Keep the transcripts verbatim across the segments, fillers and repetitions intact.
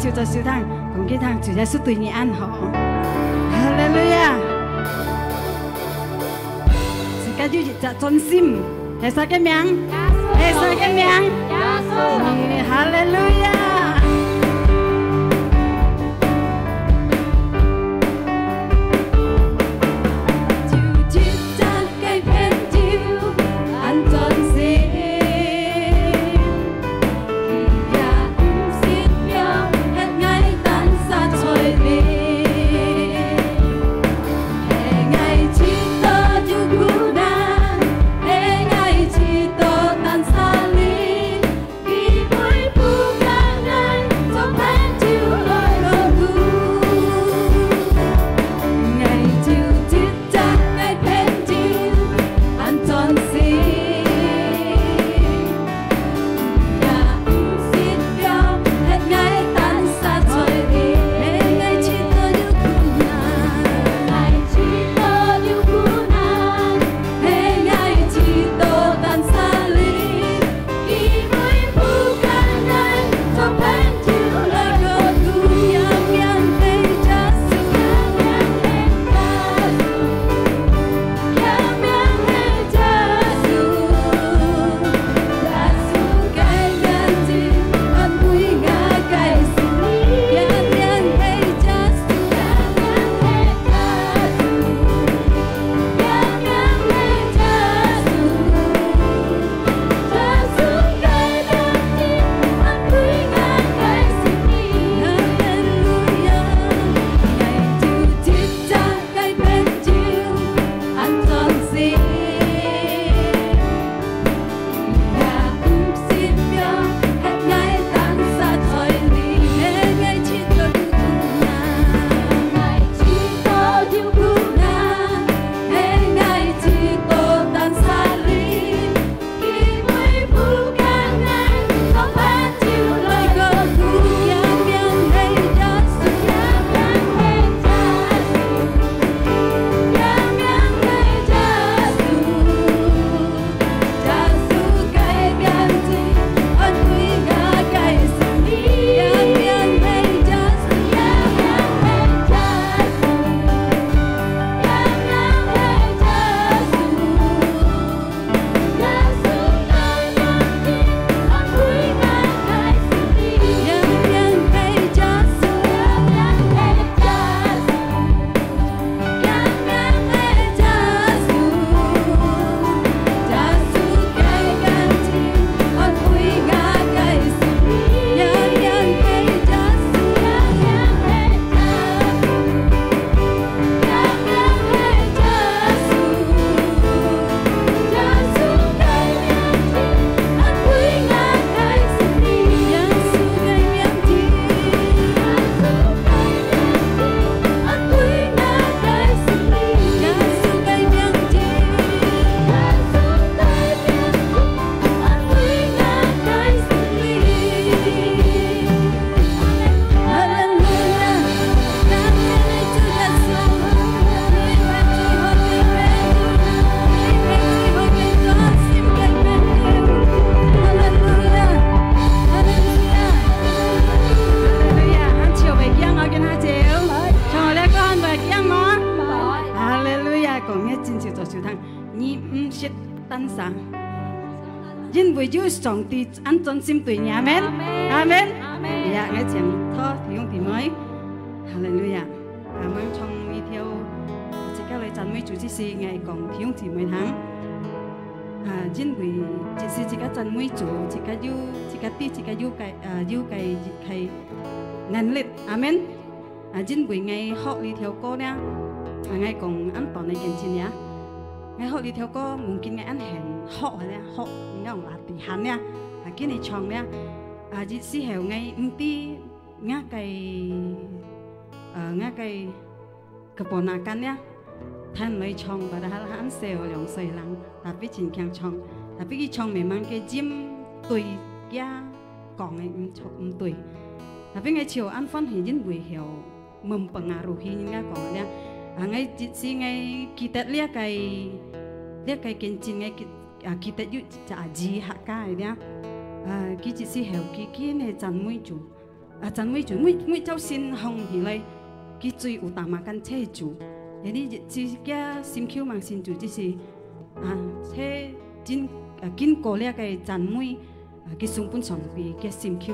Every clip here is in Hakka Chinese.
就做收聽，講佢聽主耶穌對你恁好。哈利路亞！自家有一隻專心，係啥个名？耶穌。係啥个名？耶穌。嗯，哈利路亞！就一隻个朋友，恁專心。 哈利路亞，還笑會驚哦，今下晝。像𠊎這个還會驚哦。哈利路亞，講个真實做收聽，你毋識單啥，因為有上帝恁專心對你，阿門，阿門，阿門。呀，𠊎請託弟兄姊妹，哈利路亞。啊，𠊎唱一條，自家來讚美主之時，𠊎講弟兄姊妹聽。啊，因為即使自家讚美主，自家有，自家知，自家有个，啊，有个，个能力。阿門。啊，因為𠊎學這條歌呢，啊，𠊎講恁短个見證呀。𠊎學這條歌，mungkin𠊎恁閒學个呢，學，你講啦，地閒呢，啊，今日唱呢，啊，這時候𠊎毋知，𠊎个，呃，𠊎个keponakan呢，聽來唱，padahal還細哦，兩歲零，tapi盡強唱，tapi佢唱memang个音對，佢講个毋著，毋對。Tapi𠊎就恁歡喜，因為曉mempengaruhi人家講个呢。啊，𠊎即使𠊎記得這个，這个見證，𠊎記，啊，記得有一隻阿姨客家个呢。啊，佢即使曉，佢，佢呢讚美主。啊，讚美主，每，每朝晨䟘起來，佢最有打麻間切主。Jadi自家心臼吂信主，只是，啊，切經，啊，經過這个讚美，啊，佢送分上帝个心臼，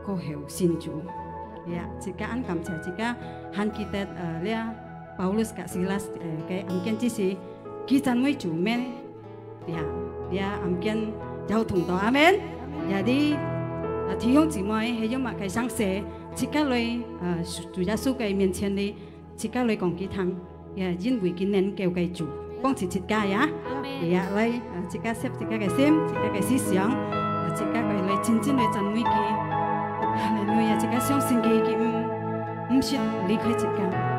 過後信主。Ya，自家恁感謝，自家還記得，呃，這Paulus佮Silas，呃，个案件，只是佢讚美主咩？ Ya，ya，暗間交通到，阿門。Jadi，啊，弟兄姊妹，係有麼个想說，自家來，啊，主耶穌个面前哩，自家來講佢聽，ya，因為佢能夠个主，幫助自家呀。阿門。Ya，來，啊，自家攝自家个心，自家个思想，啊，自家个來真正來讚美佢。哈利路亞，自家相信佢，佢毋，毋識離開自家。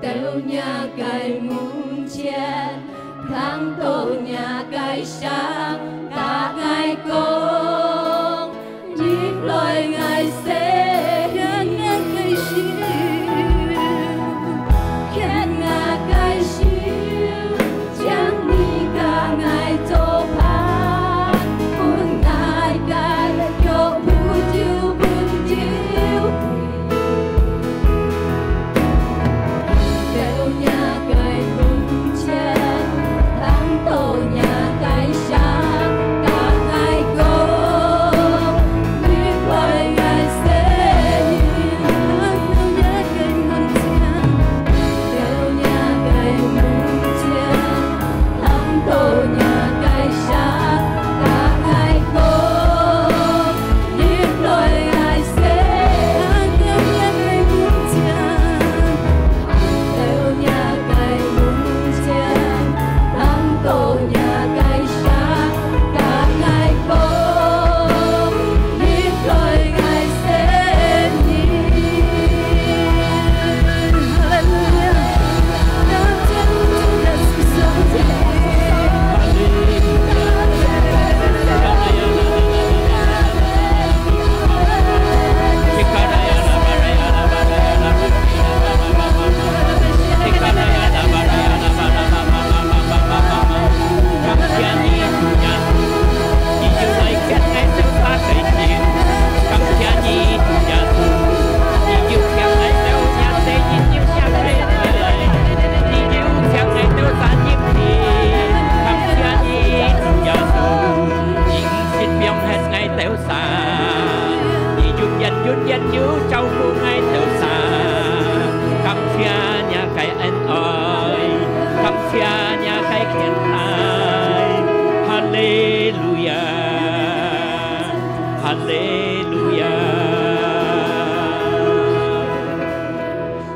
到若个門前，聽到若个聲，甲𠊎講，入來𠊎身，牽𠊎个手，牽𠊎个手，將你甲𠊎做伴，分𠊎个腳步就穩就對。 到若个門前，聽到若个聲，甲𠊎講，入來𠊎身。到若个門前，到若个門前，聽到若个聲，甲𠊎講， 入來𠊎身，行到若个門前，行到若个門前，聽到若个聲，甲𠊎講，入來𠊎身。哈利路亞！感謝主耶穌上帝。 你毋識放忒𠊎兜儕，你永遠永遠有照顧𠊎兜儕。感謝若个恩愛，感謝若个牽帶。哈利路亞，哈利路亞。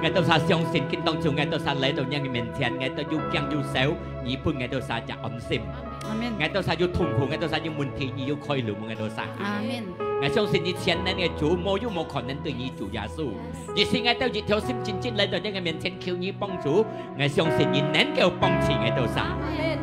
𠊎兜儕相信，今當晝𠊎兜儕來到若个面前，𠊎兜有驚有愁，你分𠊎兜儕隻安心。 阿們。𠊎兜儕有痛苦，𠊎兜儕有問題，你有開路分𠊎兜儕。阿們。𠊎相信你全能个主，無有無可能對你主耶穌。Yes。於是𠊎兜一條心真真來到若个面前求你幫助，𠊎相信你能夠幫助𠊎兜儕。阿們。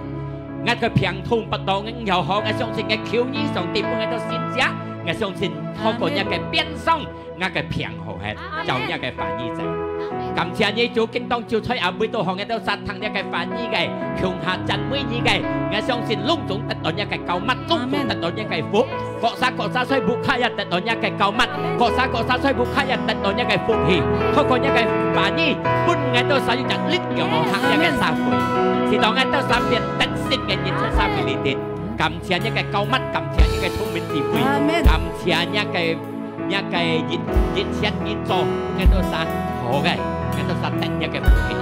𠊎个病痛不到你曉好，𠊎相信𠊎求你上帝分𠊎兜神蹟，𠊎相信透過若个鞭傷， 𠊎个病好忒，阿們。照若个話語走。阿們。感謝你主，今當晝在阿妹都好，𠊎兜儕聽若个話語个，共下讚美你个。𠊎相信攏總得到若个膏抹，攏總得到若个福。阿們。各儕各儕在屋下也得到若个膏抹，阿們。各儕各儕在屋下也得到若个福氣。透過若个話語，分𠊎兜儕有隻力量好行若个社會。阿們。使到𠊎兜儕變得勝个人在社會裡頭。阿們。感謝若个膏抹，感謝若个聰明智慧，阿們。感謝若个 若个一，一切你做，𠊎兜儕好个，𠊎兜儕得若个福氣。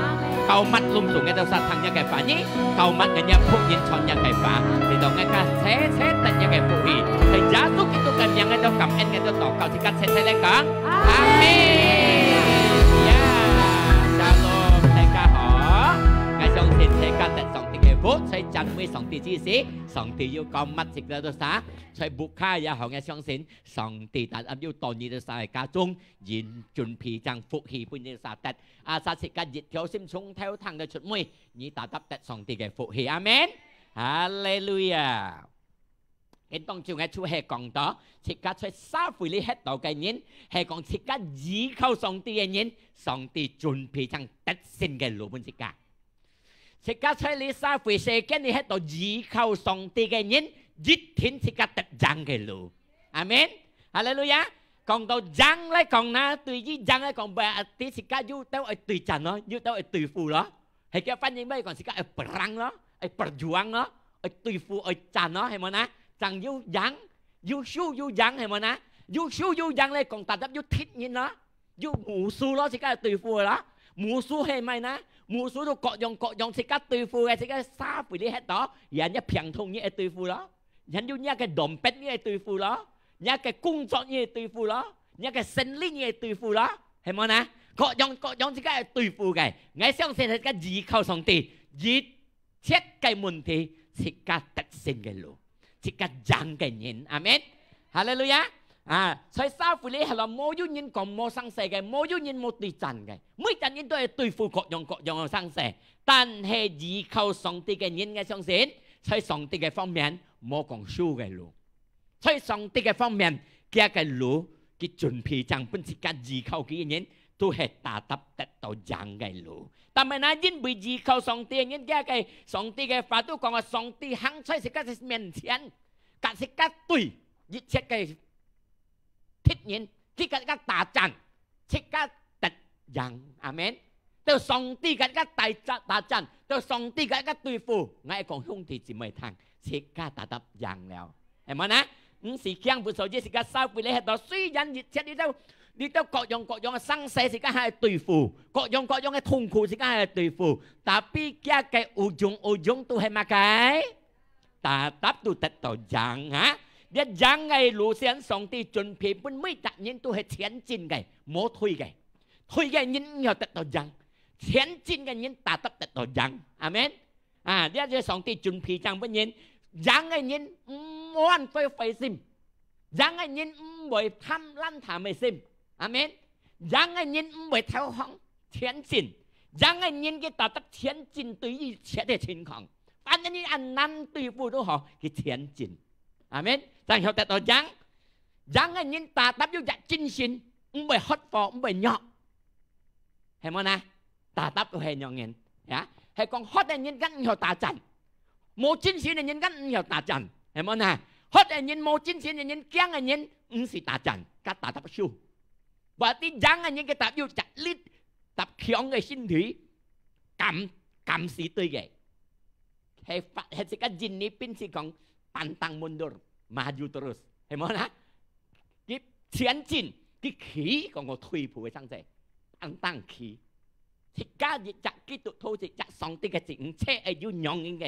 膏抹攏總𠊎兜儕聽若个話語，膏抹𠊎若僕人傳若个話，使到𠊎兜儕儕得若个福氣。在耶穌基督个名，𠊎兜感恩，𠊎兜禱告，自家齊齊來講，阿們。呀，Shalom，大家好。𠊎相信大家得上帝个福，在讚美上帝之時，上帝有膏抹自家兜儕，在屋下也好，𠊎相信 上帝tetap有到你兜儕个家中，因準備將福氣分你兜儕得。Asal自家一條心從頭聽到出尾，你tetap得上帝个福氣。阿們。哈利路亞。今當晝𠊎就係講到，自家在社會裡歇到个人，係講自家依靠上帝个人，上帝準備將得勝个路分自家。 自家在這社會世間裡歇到依靠上帝个人，一定自家得贏个路。阿們。哈利路亞。講到贏來講呢，對於贏來講，berarti自家有兜愛對戰咯，有兜愛對付咯。係个翻譯乜講自家愛perang咯，愛berjuang咯，愛對付，愛戰咯，係無呢？正有贏，有輸有贏，係無呢？有輸有贏來講，tetap有敵人咯。 有musuh咯，自家愛對付个啦。Musuh係麼个呢？Musuh都各樣各樣自家對付个，自家社會裡歇到，人家病痛你愛對付咯，人有若个dompet你愛對付咯，若个工作你愛對付咯，若个生理你愛對付咯，係無呢？各樣各樣自家愛對付个，𠊎相信自家依靠上帝，一 切个問題，自家得勝个路，自家贏个人。阿們。哈利路亞。啊，在社會裡下無有人講無生死个，無有人無對戰个，每隻人都會對付各樣各樣个生死。但係依靠上帝个人，𠊎相信在上帝个方面無講輸个路。在上帝个方面，佢个路，佢準備正分自家依靠佢个人，都係達達得到贏个路。但係呢，因為依靠上帝个人，佢个上帝个話都講啊，上帝行在自家个面前，甲自家對一切个敵人，佢甲自家打戰，自家得贏。阿門。到上帝甲自家打戰，打戰，到上帝甲自家對付，𠊎講兄弟姊妹聽，自家達達贏了，係無呢？毋使驚，無所以自家社會裡下，雖然一切裡頭，裡頭各樣各樣个生死，自家還對付，各樣各樣个痛苦，自家還對付，tapi佢个ujung-ujung都係麼个？ 達達都得到贏啊！這贏个路線，上帝準備分每隻人都係前進个，無退个。退个人毋曉得到贏，前進个人達達得到贏。阿門。啊，這就係上帝準備正分人，贏个人毋會灰心，贏个人毋會貪婪貪个心。阿門。贏个人毋會投降，前進。贏个人佢達達前進對一切个情況。 反正你恁難對付都好，佢前進。阿門。正曉得到贏，贏个人達達有隻精神，毋會發火，毋會弱，係無呢？達達都係恁樣人，呀，係講發个人敢毋曉打戰，無精神个人敢毋曉打戰，係無呢？發个人、無精神个人、驚个人，毋使打戰，甲達達輸。Berarti贏个人佢達有隻力，搭強个身體，敢敢死對个。 係發，係自家印尼兵士講，pantang mundur, maju terus，係無啦？佢前進，佢企，講過退步个生死，pantang企。自家一隻基督徒，一隻上帝个子女，就愛有恁樣个、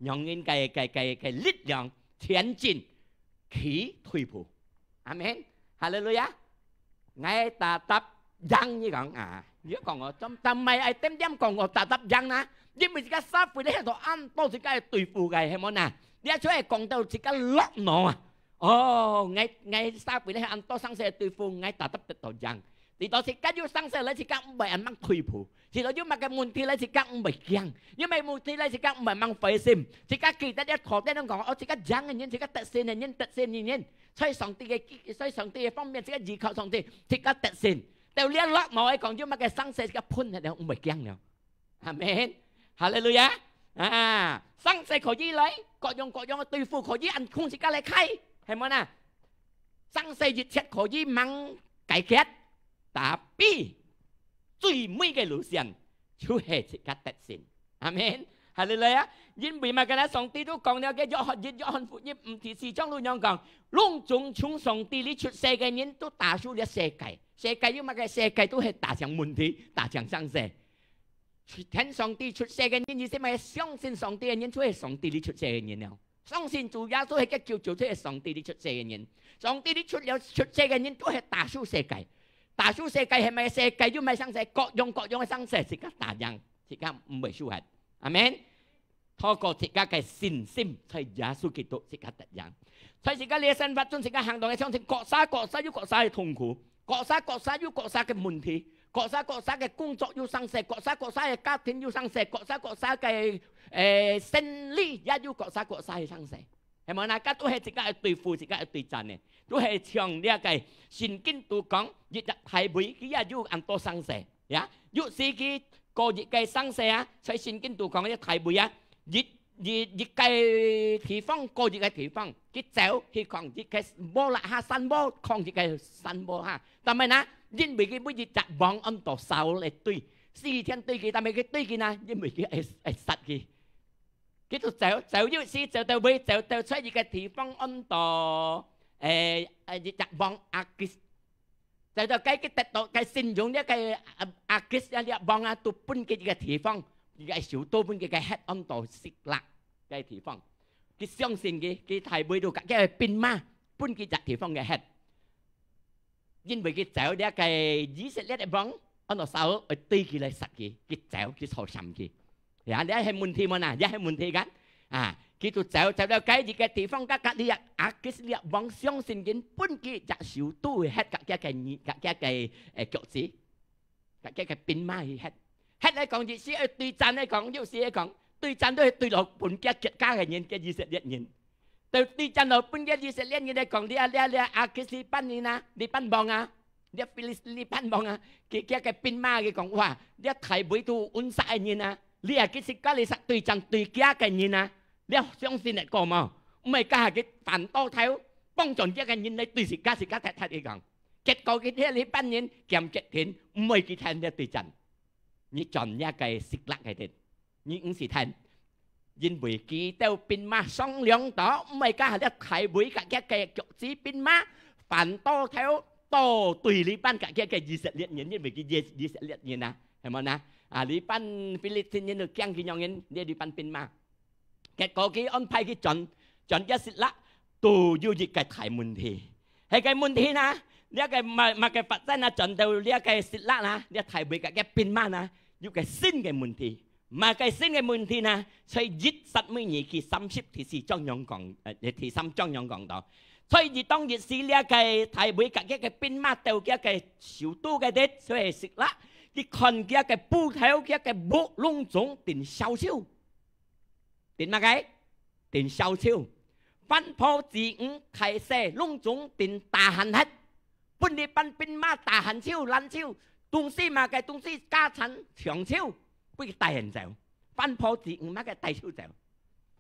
恁樣个、个、个、个力量前進，企退步。阿門。哈利路亞。 𠊎達達贏，你講啊，你講哦，做，做麼个愛點點講哦，達達贏啊？因為自家社會裡下都恁多自家愛對付个，係無呢？你出來講到自家落腦啊！哦，𠊎𠊎社會裡下恁多生死愛對付，𠊎達達得到贏。知道自家有生死來，自家毋會恁樣退步；知道有麼个問題來，自家毋會驚；有麼个問題來，自家毋會恁樣灰心。自家記得這課程講，哦，自家贏个人，自家得勝个人，得勝个人。 在上帝个，在上帝个方面，自家依靠上帝，自家得勝。到這落腦个講，有麼个生死，自家歕忒了，毋會驚了。阿門。哈利路亞。啊，生死可以來，各樣各樣个對付可以恁樣自家來開，係無呢？生死一切可以吂解決，tapi 最尾个路線，就係自家得勝。阿門。哈利路亞！因為麼个呢？上帝都講了个，約翰一、約翰福音五第四章都恁樣講，攏總從上帝裡出世个人都打輸這世界。世界有麼个？世界都係打仗問題，打仗生死。從上帝出世个人，意思麼个？相信上帝个人，就係上帝裡出世个人了。 相信主耶穌係个救主，就係上帝裡出世个人。上帝裡出了，出世个人都係打輸世界。打輸世界係麼个？世界有麼个生死？各樣各樣个生死，自家打贏，自家毋會輸忒。阿門。透過自家个信心，在耶穌基督自家得贏。在自家這生活中，自家行動个相信，各儕各儕有各儕个痛苦，各儕各儕有各儕个問題，各儕各儕个工作有生死，各儕各儕个家庭有生死，各儕各儕个 誒，生理也有各儕各儕个生死。係無？大家都係自家愛對付，自家愛對戰个，都係像這个聖經都講，一隻大衛，佢也有恁多生死，呀，有時佢過一个生死啊，在聖經都講一大衛啊，一一一个地方過一个地方，佢走去囥一个坡壢下山坡，囥一个山坡下。但係呢，因為佢每一隻王安到Saul來追，四天追佢，但係佢追佢呢，因為佢愛愛殺佢。 佢就走，走有時走到尾，走到出一个地方安到，誒，誒，一隻王Akis。走到該佢得到該信用這个，啊，Akis這隻王啊，都分佢一个地方，一个首都分佢个歇安到Siklag个地方。佢相信佢，佢大衛都甲佢个兵馬，分佢隻地方个歇。 因為佢走這个以色列个王，安到Saul愛追佢來殺佢，佢走，佢坐閃佢。呀，這係問題無呢？這係問題kan？啊，佢就走，走到該一個地方，該該這Akis這王相信緊，分佢隻首都去歇，佢个人，佢个，誒，腳趾，佢个兵馬去歇。歇來講，有時愛對戰來講，有時來講，對戰都係對落分佢國家个人，佢以色列人。對，對戰落分佢以色列人來講，這，這，這Akis這班人啊，這班王啊， 這Filistin這班王啊，佢，佢个兵馬佢講：「哇，這大衛都有殺个人啊！你啊，其實甲你殺對戰對佢个人啊！」你相信得過無？毋係，該下佢反倒頭，幫助佢个人來對自家，自家忒忒佢講。結果佢這，這班人兼決定，毋會去聽這對戰。你轉這个Siklag个地。 你毋使聽，因為佢兜兵馬商量到，毋係，該下這大衛甲佢个腳趾兵馬反倒頭倒對這班甲佢个以色列人，因為佢以，以色列人啊，係無呢？啊，這班Filistin人就驚佢樣人，這，這班兵馬。結果佢安排佢轉，轉這Siklag，都有一個大問題。係个問題呢，這个麼，麼个發展啊，轉到這个Siklag啊，這大衛甲佢兵馬啊，有個新个問題。 麼个新个問題呢？在一撒母耳記三十第四章樣講，呃，第三章樣講到，在一當一時，這个大衛甲佢个兵馬到佢个首都个地，所以Siklag，佢看佢个這頭，佢个屋攏總定燒燒。定麼个？定燒燒。番婆、稚女、大細，攏總定tahan忒。分這班兵馬tahan燒、爛燒，東西麼个東西家產搶燒， 分佢帶人走。番婆子女麼个帶手走。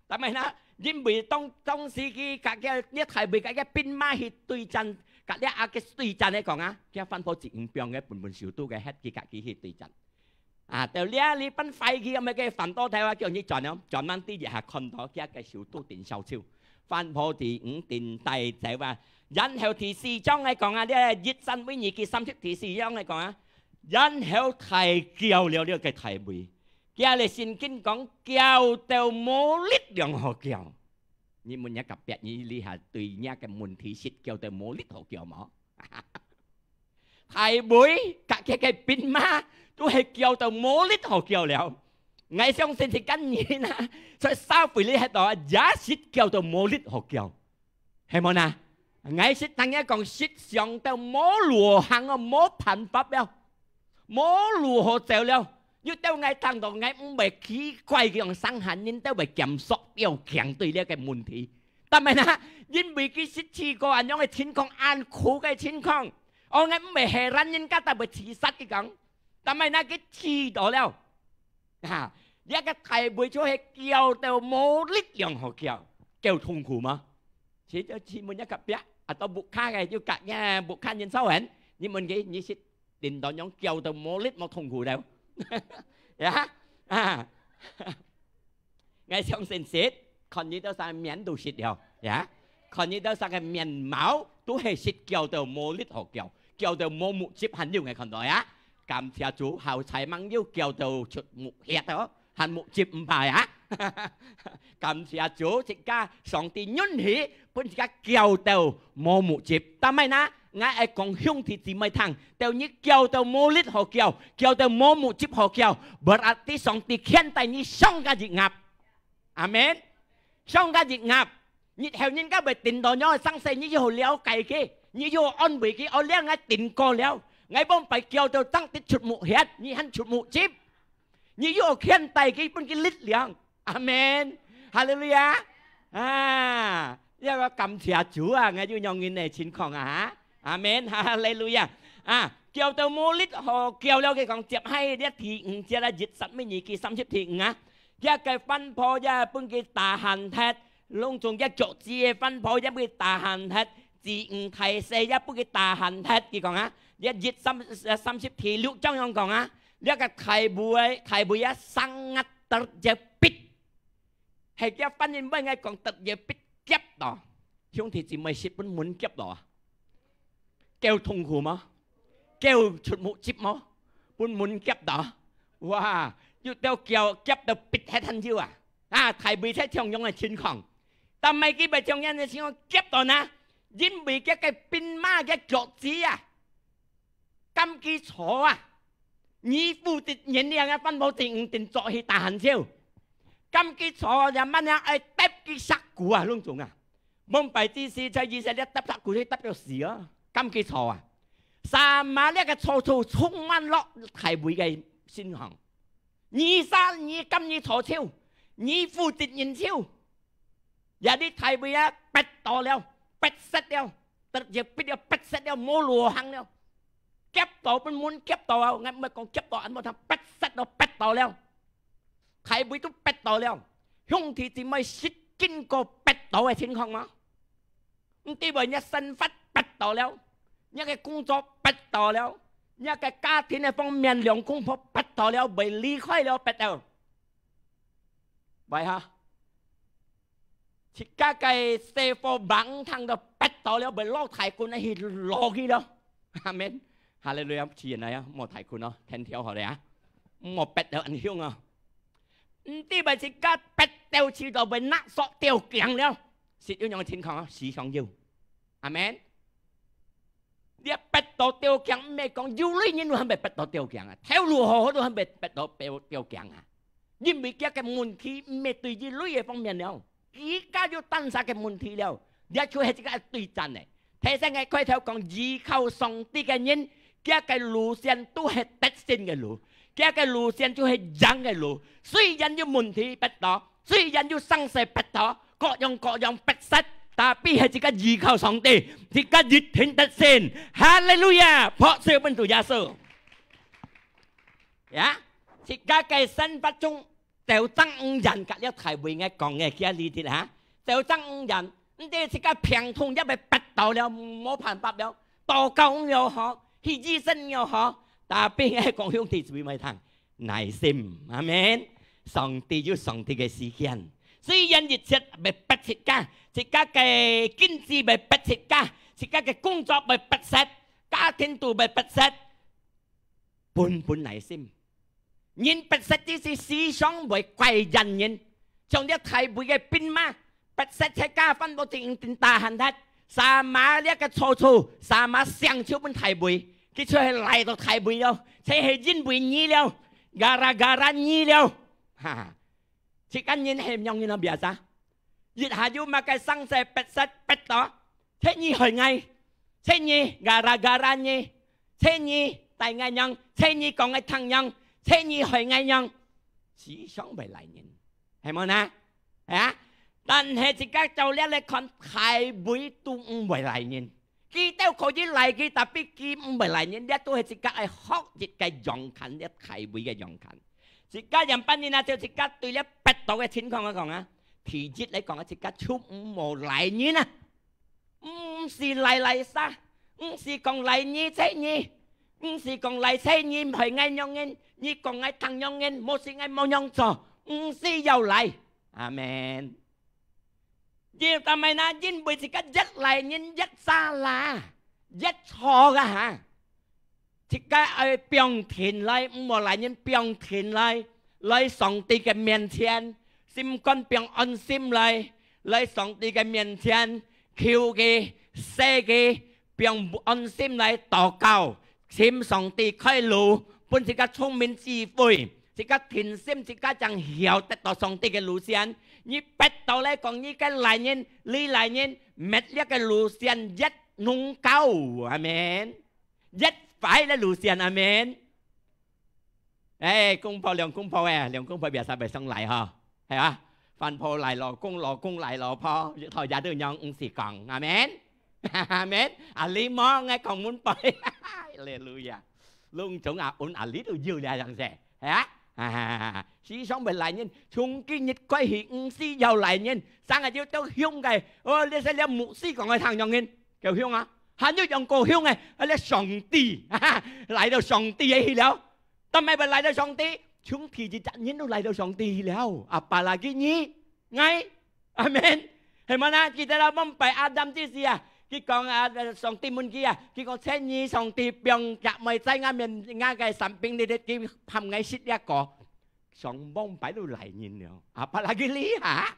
但係呢，因為當，當時佢甲佢，這大衛甲佢兵馬去對戰，甲這Akis對戰來講啊，佢番婆子女放个本本首都个，歇佢甲佢去對戰。啊，到這，這班壞佢，毋係，佢反倒頭啊，叫你轉哦，轉慢啲一下看到佢个首都定燒燒，番婆子女定帶走啊。然後第四章來講啊，這一撒母耳記三十第四章來講啊，然後大叫了這个大衛， 佢个聖經講，叫到無力量好叫。你問若隔壁，你這下對若个問題實叫到無力好叫無？大衛甲佢个兵馬都係叫到無力好叫了。𠊎相信係今日啊，在社會裡歇到啊，也係叫到無力好叫。 係無呢？𠊎識聽人講，實上到無路行哦，無辦法了，無路好走了。又到𠊎聽到，𠊎毋會奇怪，佢講傷寒人都會減速，要強對這个問題。但係呢，因為佢識試過恁樣个情況，恁苦个情況，哦，𠊎毋會係懶人家，都會自殺，佢講。但係呢，佢試到了。 哈，這个大衛就係叫到無力量好叫，叫痛苦嗎？試著試問若隔壁，啊，到屋下个，又隔壁屋下人吵人，你問佢，你識聽到樣叫到無力無痛苦了？呀？啊，𠊎相信識，看你兜儕个面都識了，呀？看你兜儕个面貌，都係識叫到無力好叫，叫到無目汁，還有𠊎看到呀。 感謝主，好彩吂有叫到出目血哦，還目汁毋怕呀。感謝主，自家上帝允許，分自家叫到無目汁。但係呢，𠊎愛講兄弟姊妹聽，到你叫到無力好叫，叫到無目汁好叫，berarti上帝牽帶你上个一壓。 阿門。上个一壓，日後人家會聽到你个聲勢，你就好了解佢，你就好安慰佢。哦，這𠊎聽過了，𠊎往擺叫到正直出目血，你還出目汁，你就好牽帶佢，分佢力量。阿門。哈利路亞！啊，這个感謝主啊，𠊎有恁樣个情況啊，哈。 阿門，哈利路亞！啊，叫到無力好叫了，佢講接下這第五節啊，一撒母耳記三十第五啊，這个番婆也分佢tahan忒，攏總个腳趾个番婆也分佢tahan忒，子女大細也分佢tahan忒。佢講啊，這一三，三十第六章樣講啊，這个大衛，大衛啊，sangat terjepit。 係佢翻譯，毋係講terjepit夾到。兄弟姊妹，識分蚊夾到啊？夠痛苦無？夠出目汁無？分蚊夾到啊？哇！又到叫夾到必忒還有啊！啊，大衛在同樣个情況，但係佢毋係同樣个情況夾到呢，因為佢个兵馬个腳趾啊， 敢佢坐啊！你負責人了啊，番婆子女定著去tahan燒。敢佢坐，這滿樣愛搭佢石牯啊，攏總啊。往擺之時在以色列搭石牯，去搭到死啊，敢佢坐啊。Sama這个坐坐充滿落大衛个身上。你啥，你敢你坐手，你負責任手，也你大衛啊，逼到了，逼塞了，特別逼了，逼塞了，無路行了。夾到分門夾到啊，𠊎毋係講夾到，恁無通，逼塞到，逼到了。大衛都逼到了，兄弟姊妹識經過逼到个情況嗎？毋知會你生活逼到了，你个工作逼到了，你个家庭个方面兩公婆逼到了，會離開了逼到。喂哈，自家个細伙忙聽到逼到了，會落大棍去落去了。阿門。哈利路亞，自然來啊，莫大棍哦，天條好了啊，莫逼到恁凶哦。毋知會自家逼到試到會拿索吊頸了，係有樣情況啊，時常有。阿門。你逼到吊頸，毋係講有鐳人都還會逼到吊頸啊，頭路好好都還會逼到吊吊頸啊。因為佢个問題毋係對於鐳个方面了，佢家有單儕个問題了，這就係自家對戰个。提醒个開頭講，依靠上帝个人，佢个路線都係得勝个路，佢个路線就係贏个路。雖然有問題逼到，雖然有生死逼到，各樣各樣逼塞，tapi係自家依靠上帝，自家一定得勝。哈利路亞！拍手分主耶穌。呀，自家个生活中，就爭五樣，隔了大衛个講个，佢个例子哈，就爭五樣，毋知自家病痛也會逼到了，無辦法了，禱告毋要好，去醫生毋要好，tapi係講兄弟姊妹聽， 耐心，阿門。上帝有上帝个時間，雖然一切會逼自家，自家个經濟會逼自家，自家个工作會逼塞，家庭都會逼塞，分分耐心。人逼塞之時，時常會怪怨人，像這大衛个兵馬，逼塞自家，反倒正正tahan忒。Sama這个錯處，sama想就分大衛，佢就係賴到大衛了，就係因為你了，gara-gara你了。哈哈，自家人係仰形啊，biasa？一下有麼个生事逼塞逼到，就你害𠊎，就你gara-gara你，就你帶𠊎樣，就你講𠊎聽樣，就你害𠊎樣，時常會賴人，係無呢？係啊？但係自家照這來看，大衛都毋會賴人。佢兜可以賴佢，tapi佢毋會賴人，這都係自家愛學習个樣看，這大衛个樣看。自家樣般人啊，就自家對這逼到个情況來講啊，第一來講啊，自家就毋好賴人啊。毋使賴賴儕，毋使講賴你、就你，毋使講賴就你，害𠊎仰形，你講𠊎聽仰形，無使𠊎無樣做，毋使要賴。阿門。 因為麼个呢？因為自家越賴人越salah，越錯个哈。自家愛放定來，毋好賴人，放定來，來上帝个面前，心肝放安心來，來上帝个面前，求佢、謝佢，放安心來禱告，請上帝開路，分自家聰明智慧。 自家定心，自家正曉得到上帝个路線。你逼到來講，你个賴人、你賴人，搣這个路線越弄高，阿門。越壞个路線，阿門。哎，公婆兩公婆哎，兩公婆biasa會相賴吼，係啊？番婆賴老公，老公賴老婆，頭也都仰毋使講，阿門。阿門。啊，你莫愛講滿背，哈利路亞。攏總啊，恩啊，你都有了，樣式。 係啊？啊，時常會賴人，從今日開始毋使要賴人，生日要到凶个，哦，這係了牧師講个聽仰形，夠凶啊！還有樣過凶个，啊，這上帝，哈哈，賴到上帝个去了。但係會賴到上帝，從第一隻人都賴到上帝去了，apalagi你，𠊎。 阿門。係無呢？記得啦，往擺亞當之時啊，佢講啊，上帝問佢啊，佢講：「請你上帝放隻妹在𠊎面，𠊎个samping裡，佢喊𠊎食這果。」上往擺都賴人了，apalagi你哈？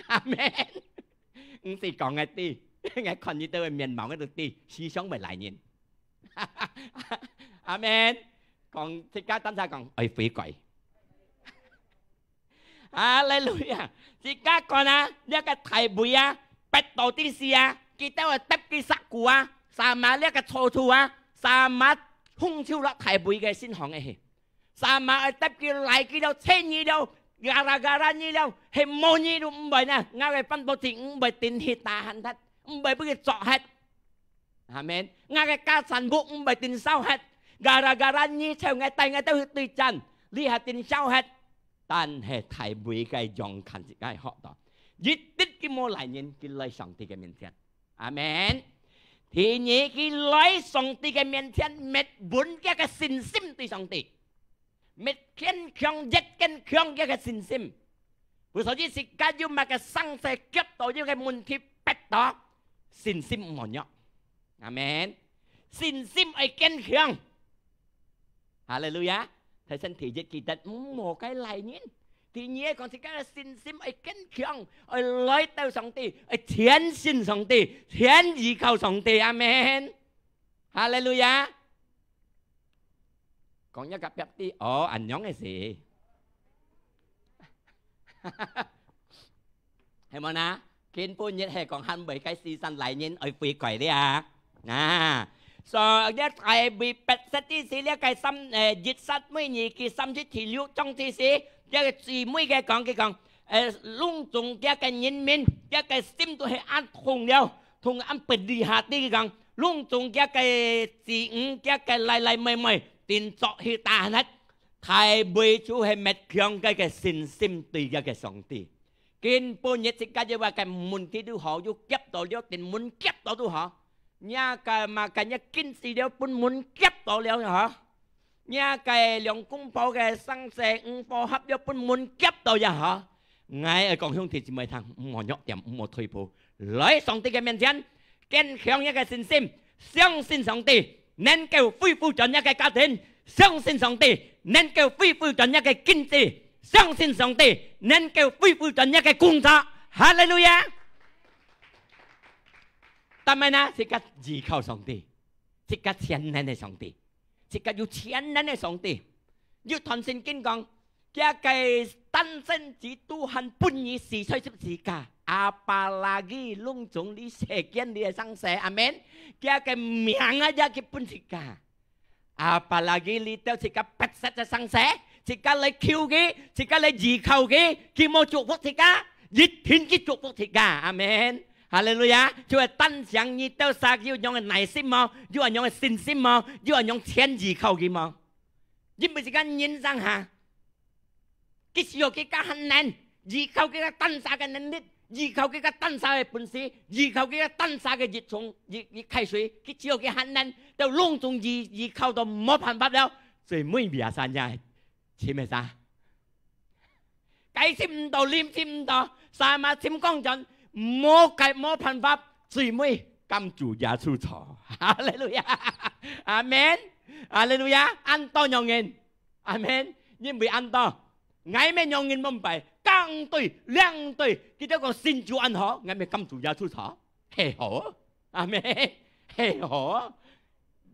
阿門。毋使講个知，𠊎看你兜个面貌，𠊎都知，時常會賴人。阿門。講自家單儕講愛悔改。哈利路亞！自家講啊，這个大衛啊，逼到知死啊，佢兜會跌佢石牯啊，sama這个草土啊，sama風就落大衛个身項个去。Sama會跌佢，拉佢了，扯佢了，gara-gara你了，係無你都毋會呢。𠊎个辦法就毋會定去tahan忒，毋會分佢捉忒。阿門。𠊎个家產屋毋會定燒忒，gara-gara你請𠊎帶𠊎兜去對戰，這下定燒忒。但係大衛个樣看自家學到，一滴佢無賴人，佢來上帝个面前。阿門。第二，佢來上帝个面前，搣穩佢个信心對上帝。 搣堅強，越堅強佢个信心。Bosok自家有麼个生事，夾到有个問題，逼到，信心毋好弱。阿門。信心愛堅強。哈利路亞！大先第一，記得毋好該賴人。第二，講自家个信心愛堅強，愛來到上帝，愛全信上帝，全依靠上帝。阿門。哈利路亞！ 講一个壁知，哦，恁樣个事。係無呢？今晡日係講還未該時辰來人愛悔改了啊。啊，所以這大衛逼塞之時，這个三，誒，一撒母耳記三十六章之時，這个最尾个講，佢講，誒，攏總這个人民，這个心都係恁痛了，痛恁不離下地，佢講， 攏總厥个子女，厥个倈倈妹妹，定著去tahan忒。大衛就係搣強佢个信心對厥个上帝。今晡日自家有麼个問題都好，有夾到了，定門夾到都好。若个麼个若經濟了，分門夾到了也好。若个兩公婆个生死毋和合了，分門夾到也好。𠊎愛講兄弟姊妹聽，毋好弱點，毋好退步。 來上帝个面前，堅強若个信心，相信上帝能夠恢復轉若个家庭，相信上帝能夠恢復轉若个經濟，相信上帝能夠恢復轉若个工作。哈利路亞！但係呢，自家依靠上帝，自家全能个上帝。 自家有全能个上帝。有段聖經講，厥个單生子都還分你死在十字架，apalagi攏總這世間裡个生死，阿門。厥个命啊，也去分自家。Apalagi這兜自家逼塞个生死，自家來求佢，自家來依靠佢，佢無祝福自家，一定佢祝福自家，阿門。哈利路亞！就係單想你兜儕有恁樣个耐心無？有恁樣个信心無？有恁樣全依靠佢無？ 因為自家人生下，佢需要佢个核能，依靠佢个單儕个能力，依靠佢个單儕个本事，依靠佢个單儕个一種，一，一開水，佢需要佢核能，到攏總依，依靠到無辦法了，最尾biasanya尋个儕？解釋毋到，理解毋到，sama尋講轉，無解，無辦法，最尾跟主耶穌坐。哈利路亞！阿門！哈利路亞！恁多樣人， 阿門。因為恁多，𠊎乜仰人無拜，講對，兩對，佢兜講信主恁好，𠊎乜跟主耶穌坐，係好，阿門，係好。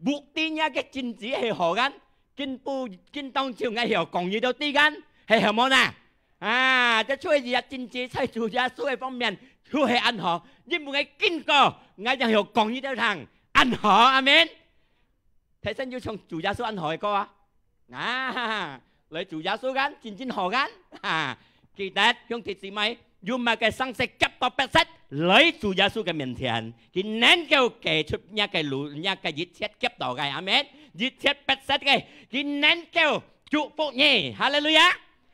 目的若个經濟係好个，今晡，今當晝𠊎曉講你兜知个，係好無呢？啊，這出去也經濟在主耶穌个方面，就係恁好，因為𠊎經過，𠊎正曉講你兜聽，恁好，阿門。 大先有唱主耶穌恁好个歌啊？啊，來主耶穌間，真正好間。啊，記得，兄弟姊妹，有麼个生事夾到逼塞，來主耶穌个面前，佢能夠解出若个路，若个一切夾到个，阿門。一切逼塞个，佢能夠祝福你。哈利路亞！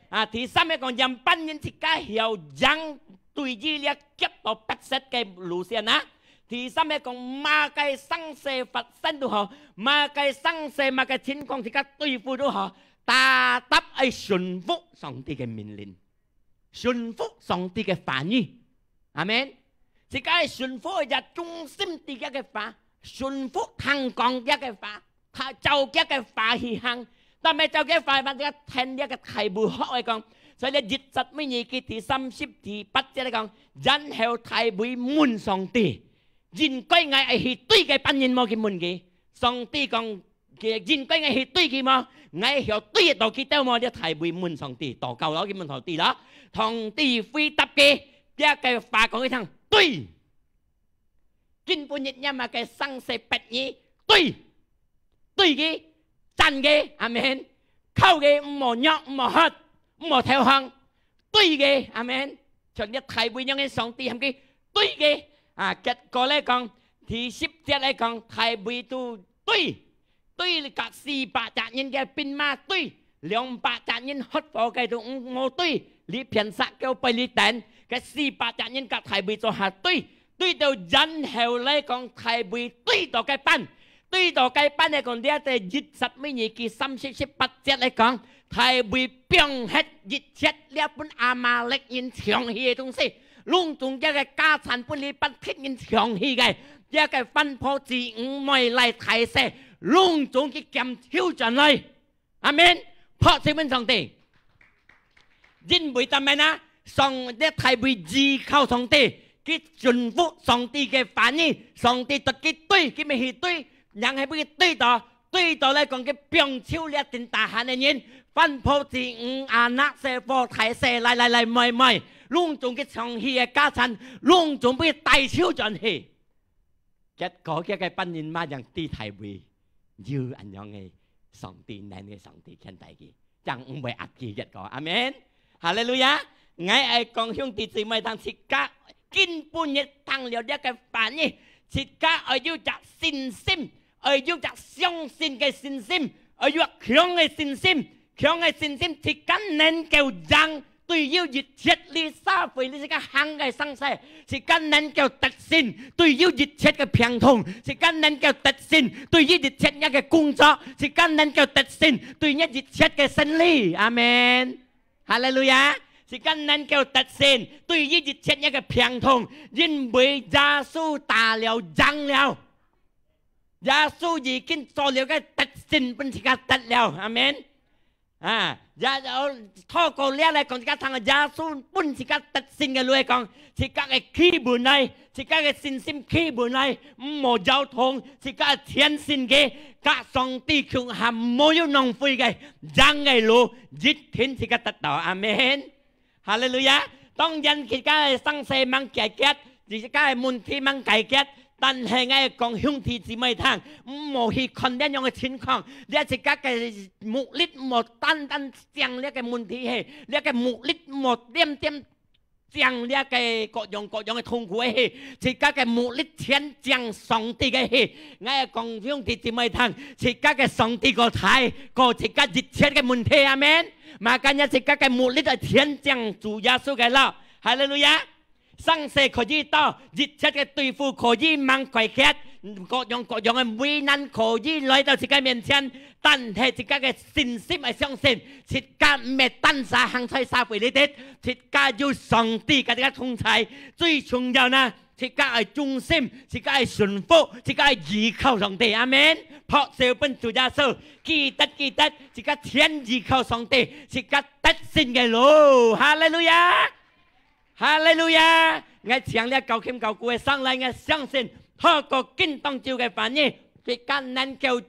啊，第三个講，仰般人自家曉應對於這夾到逼塞个路線啊？ 第三个講，麼个生事發生都好，麼个生事，麼个情況自家對付都好，tetap愛順服上帝个命令，順服上帝个話語。阿門。自家愛順服，也忠心佇厥个話，順服聽講厥个話， 佢照厥个話去行，但係照厥个話，反正聽厥个大衛學个講，所以呢，一撒母耳記第三十第八節來講，然後大衛問上帝，應該𠊎愛去對該班人無？佢問佢，上帝講，佢應該𠊎去對佢無？𠊎曉對得到佢兜無？這大衛問上帝，禱告咯，佢問上帝咯。上帝回答佢，這个話講佢聽，對。今晡日若麼个生死別離，對，對佢，讚佢，阿門。靠佢，毋好弱，毋好渴，毋好投降，對佢，阿門。像這大衛樣个上帝喊佢對佢，啊，結果來講，第十節來講，大衛都對，對甲四百隻人个兵馬對，兩百隻人發火个都毋好對，這片撒嬌背裡等，該四百隻人甲大衛做下對，對到然後來講，大衛對到該班，對到該班來講，這在一撒母耳記三十十八節來講，大衛放忒一切這分亞瑪力人搶去个東西，攏總這个家產分這班敵人搶去个，這个番婆子女、妹倈大細，攏總去撿收轉來。阿門。拍手分上帝。因為做麼个呢？上，這大衛依靠上帝，佢順服上帝个話語，上帝對佢對，佢乜去對，人係分佢對到，對到來講，佢放手這陣大漢个人，番婆子女、阿拿細伙、大細、倈倈倈妹妹，攏總佢搶去个家產，攏總分佢帶收轉去。 結果佢个班人馬樣知大衛有恁樣个上帝，能个上帝牽帶佢，正毋會壓佢。結果，阿門。哈利路亞！𠊎愛講兄弟姊妹聽，自家今晡日聽了這个話語，自家愛有隻信心，愛有隻相信个信心，愛有強个信心， 強个信心，自家能夠贏對於一切這社會裡自家行个生死，自家能夠得勝對於一切个病痛，自家能夠得勝對於一切若个工作，自家能夠得勝對於一切个生理。阿門。哈利路亞！自家能夠得勝對於一切若个病痛，因為耶穌打了贏了。 耶穌已經做了个得勝分自家得了，阿門。啊，也，透過這來講，自家聽耶穌分自家得勝个路來講，自家个企穩來，自家个信心企穩來，毋好搖動，自家个全心个，甲上帝共下，毋好有浪費个，贏个路，一定自家得到，阿門。 哈利路亞！當然，自家个生死吂解決，自家个問題吂解決，但係𠊎講兄弟姊妹聽，毋好去看恁樣个情況，這自家个目力毋好單單將這个問題係，這个目力毋好點點將這个各樣各樣个痛苦个係，自家个目力全將上帝个係。𠊎講兄弟姊妹聽，自家个上帝過大，過自家一切个問題，阿門。 Makanya自家个目力愛全將主耶穌个了。哈利路亞！生死可以到，一切个對付可以吂解決，各樣各樣个危難可以來到自家面前，但係自家个信心愛相信，自家毋係單儕行在社會裡底，自家有上帝甲自家同在，最重要呢， 自家愛忠心，自家愛順服，自家愛依靠上帝。阿門。拍手分主耶穌，記得，記得，自家全依靠上帝，自家得勝个路。哈利路亞！哈利路亞！𠊎請這教琴教鼓个上來，𠊎相信透過今當晝个話語，自家能夠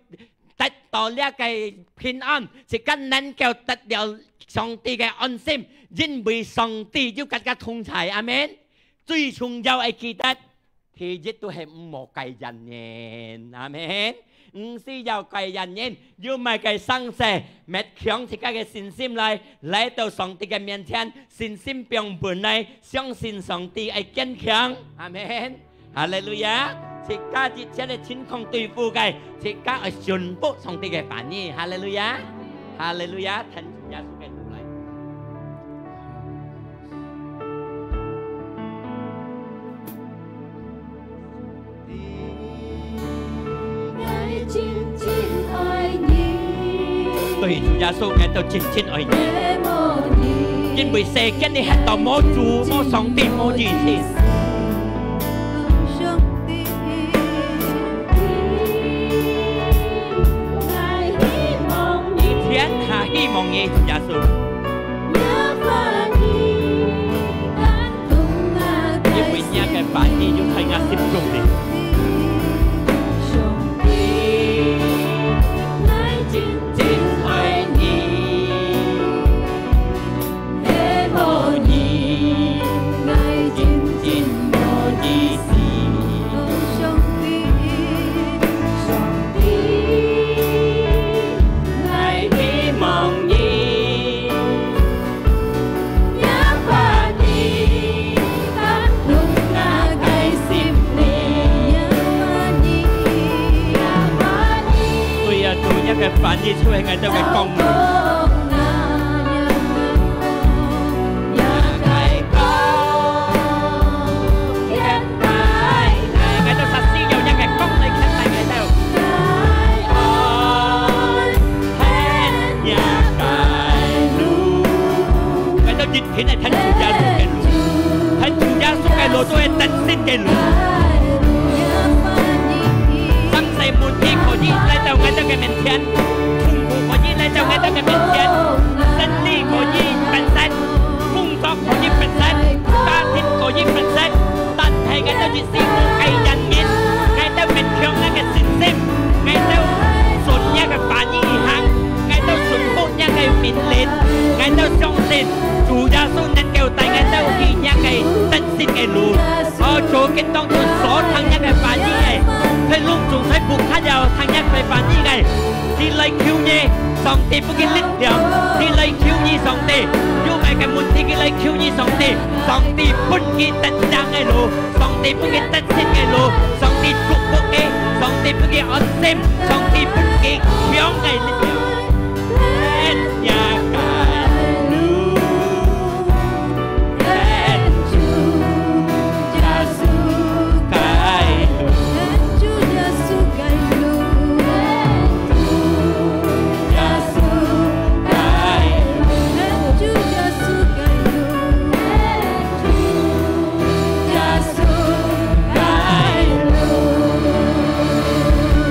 得到這个平安，自家能夠得了上帝个安心，因為上帝有甲自家同在。阿門。 最重要愛記得，第一都係毋好怪人，阿門。毋需要怪人，有麼个生死，搣強自家个信心來，來到上帝个面前，信心放穩來，相信上帝愛堅強，阿門。哈利路亞！自家一切个情況對付个，自家愛順服上帝个話語，哈利路亞，哈利路亞，聽主耶穌个路來。 對，主耶穌，𠊎兜真真愛你，因為世間裡歇到無主、無上帝、無意思。 天下希望你，主耶穌。因為你个話語有在𠊎心中裡。話語就係𠊎兜个光明。𠊎兜實需要若个光來牽帶𠊎兜。𠊎兜一定愛跈主耶穌个路，跈主耶穌个路就係得勝个路。生死問題可以來到𠊎兜个面前，痛苦可以來到𠊎兜个面前，生理可以分散，工作可以分散，家庭可以分散，但係𠊎兜一時無愛人人，𠊎兜堅強若个信心，𠊎兜順若个話語行，𠊎兜順服若个命令，𠊎兜相信主耶穌能夠帶𠊎兜去若个得勝个路。 哦，主今當中所聽若个話語个，在攏總在屋下了聽若个話語个，佢來求你，上帝分佢力量，佢來求你，上帝有麼个問題，佢來求你，上帝，上帝分佢得勝个路，上帝分佢得勝个路，上帝祝福佢，上帝分佢安心，上帝分佢強个力量。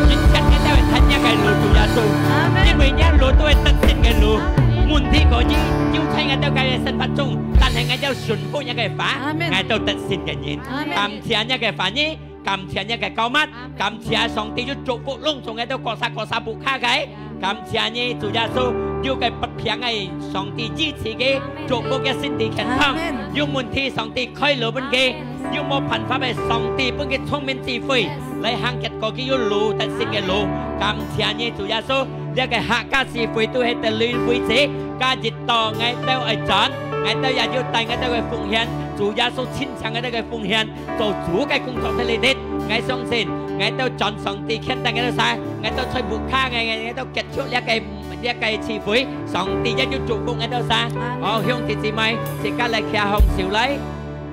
一切个都會跈若个路，主耶穌。阿門。因為若路都係得勝个路，阿門。問題可以就在𠊎兜个生活中，但係𠊎兜順服若个話，阿門。𠊎兜得勝个人。阿門。感謝若个話語，感謝若个膏抹，阿門。感謝上帝有祝福攏總𠊎兜各儕各儕屋下个。 感謝你，主耶穌，有个發病个，上帝醫治佢，阿門。祝福佢身體健康。阿門。有問題，上帝開路分佢。阿門。有無辦法个，上帝分佢聰明智慧，Yes。來行結果佢有路得勝个路。感謝你，主耶穌，這个客家聚會都係到這為止，今日到𠊎兜愛轉，𠊎兜也有帶𠊎兜个奉獻，主耶穌親像𠊎兜个奉獻。 做主个工作在這裡。𠊎相信，𠊎兜轉上帝牽帶𠊎兜儕，𠊎兜在屋下，𠊎兜結束這个，這个聚會，上帝也有祝福𠊎兜儕。阿門。哦，兄弟姊妹，自家來擎䟘手來，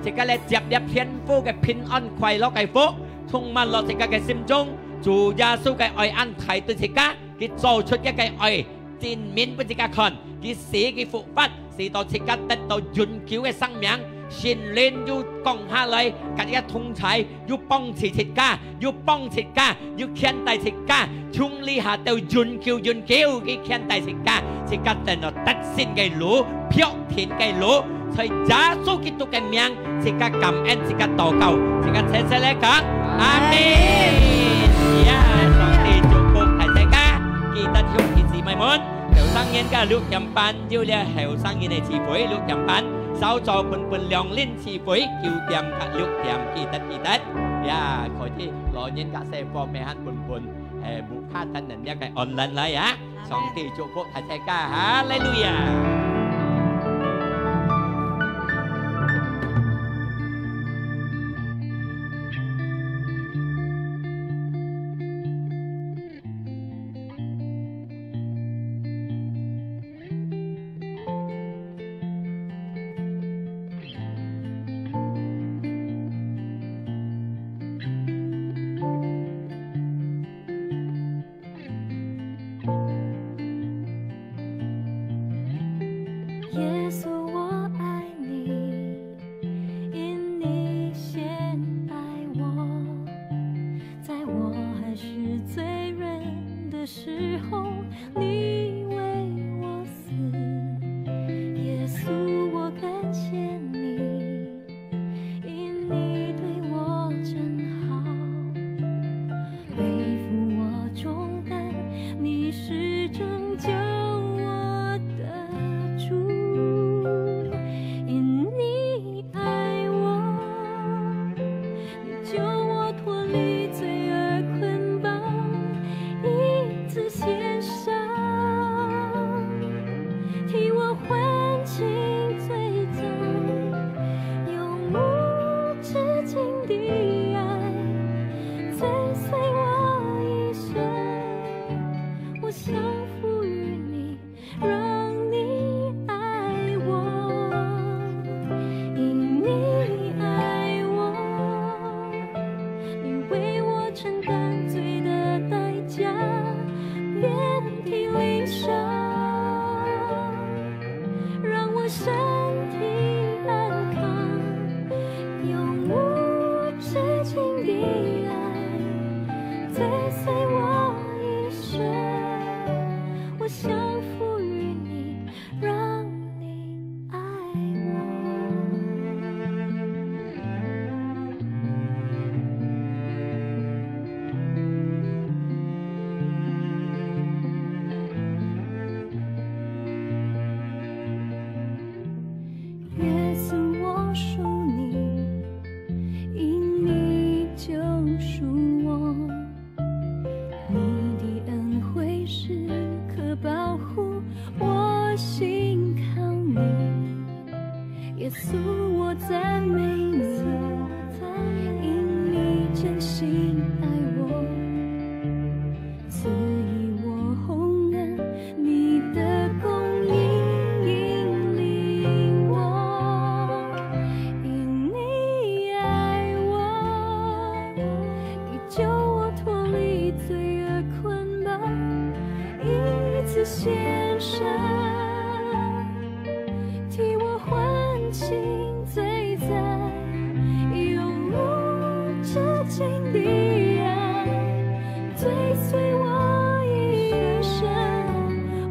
自家來接這天父个平安快樂个福，充滿落自家个心中。主耶穌个愛恁大對自家，佢做出這个愛，證明分自家看，佢死，佢復活， 使到自家得到永久个生命，聖靈又降下來，佮自家同在，又幫助自家，又幫自家，又牽帶自家，從這下到永久永久，佢牽帶自家，自家得到得勝个路，確定个路，在耶穌基督个名，自家感恩，自家禱告，自家齊齊來講，阿門。呀，上帝祝福大自家，記得兄弟姊妹們，後生人个六點半 有這後生人个聚會，六點半，韶早分分兩輪聚會，九點佮六點，記得，記得。呀，可以老人家細伙仔還分分，誒，屋下等等這个online來啊。阿門。上帝祝福大自家，哈利路亞。耶稣，我爱你，因你先爱我，在我还是罪人的时候，你为我死。耶稣，我感谢你，因你对我真好，背负我重担，你是拯救我的主。信靠你。耶稣，我赞美你，因你真心爱我，赐予我洪恩，你的供应引领我，因你爱我，你救我脱离罪恶捆绑，一次献上。替我唤醒罪在，用无止境的爱追随我一生。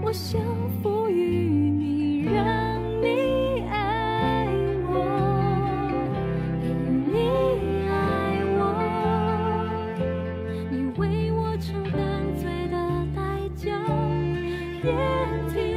我降服于你，让你爱我，因你爱我，你为我承担罪的代价，也替